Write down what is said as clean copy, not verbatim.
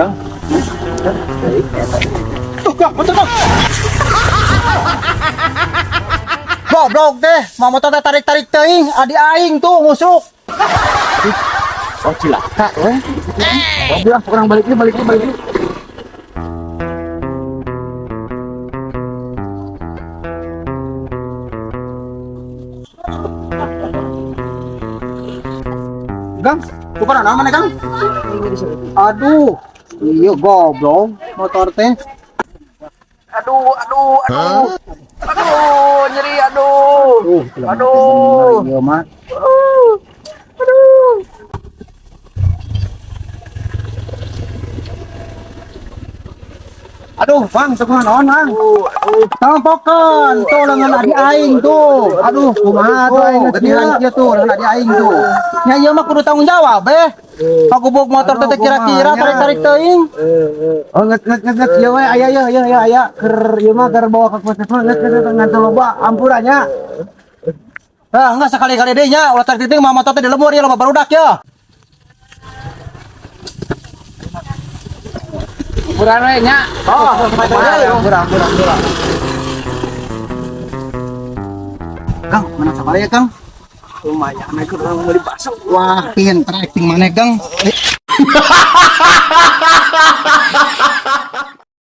Kang. Tuh, Kang, betul, Kang. Goblok teh, mau motor teh tarik-tarik teuing, adi aing tuh ngusuk. Oh, cilaka we. Oh, bilang kurang balik nih, balik nih, balik nih. Gang, tukar nama mana, Kang? Aduh, iya goblok motor teh. Aduh, aduh, aduh. Aduh, nyeri, aduh. Aduh. Iya mah. Aduh. Aduh, Bang, teu naon, Bang? Aduh, aduh. Tampokan tuh lengan adi aing tuh. Aduh, kumaha tuh aing gedihan kieu tuh lengan adi aing tuh. Nya ieu mah kudu tanggung jawab eh. Pagubog motor teh kira-kira tarik-tarik teuing. Oh, nget nget nget nget, ieu we aya ieu ieu ieu aya keur ieu mah keur bawa ke puskesmas, nget nget nget ngan loba ampurannya. Ah, enggak sekali-kali deui nya ulah tarik teuing mah motor teh di lembur ieu loba barudak ya. Ampuran we nya. Oh, sampai Ampura, ampura, ampura. Kang, mana sabara ya, Kang? Lumayan aku urang meuli bakso. Wah, pinter acting mana, Kang?